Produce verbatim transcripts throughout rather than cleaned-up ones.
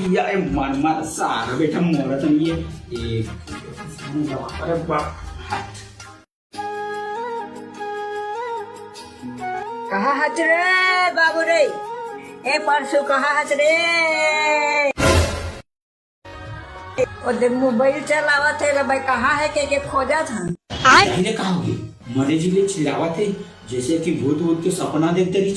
या ए मर मर सारा बेटा मोरा तन ये। ए, अरे बाप। कहाँ हच रे बाबू रे? ए परसू कहाँ हच रे? ओ दे मोबाइल चलावत हे रे भाई, कहाँ हे के, के खोजत हन। अरे का होगे? मरे जी ले चिल्लावत हे, जैसे कि भूत भूत के सपना देखते रही।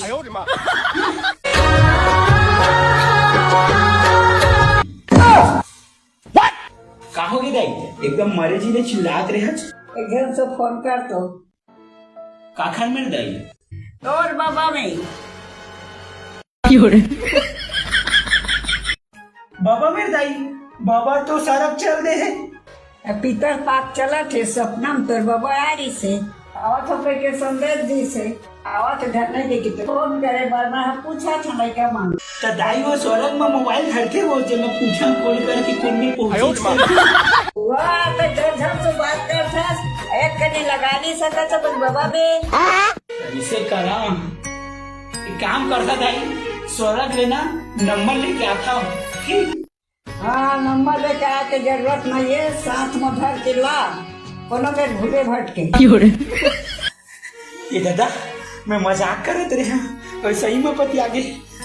का होगे दाई? एकदम मरे जी ले चिल्लात रहे हच। एक जन से फोन कर तो। काखर मेर दाई? तोर बाबा में। बाबा मेर दाई, बाबा तो सड़क चल दे हे। ए, पीतर पाक चलत हे, सपना में तोर बाबा आ रही से, आवत हो के संदेश दी से, आवत धरने के किते फोन करे बर मैं पूछा था लइका मन। त दाई वो सड़क में मोबाइल धरते हो जे मैं पूछा फोन करके कौन में पहुंचे। वाह, तो जब जब से बात कर था, एक कनी लगा नहीं सकता था कुछ बाबा बे। इसे करा, एक काम करता दाई, सड़क लेना, नंबर लेके आता हूँ। हाँ, नंबर लेके आके जरूरत नहीं है, साथ में धर के ला, कोनो में भूले भटके। ये दादा, मैं मजाक करत रहे हूँ, और सही में पति आगे।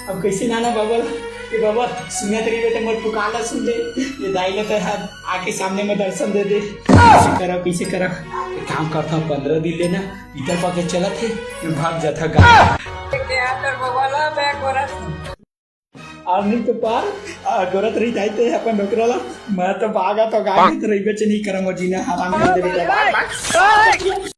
अब कैसे नाना बाबा ला, ये बाबा सुनत रही बेटा, मोर पुकार ला सुन ले, ये दाई ला तो यार आके सामने में दर्शन दे दे। कैसे करा, कैसे करा? एक काम करता हूँ, पंद्रह दिन लेना, इधर पाके चलत है, मैं भाग जाता गाँव। क्या कर बाबा ला, मैं करत हूँ। अमित पार, आ, गोरत रही जाते अपन डोकरा ला। मैं तो भागा तो गाड़ी तो रही बेचे नहीं करम जीना हराम कर दे बेटा। भाग, भाग।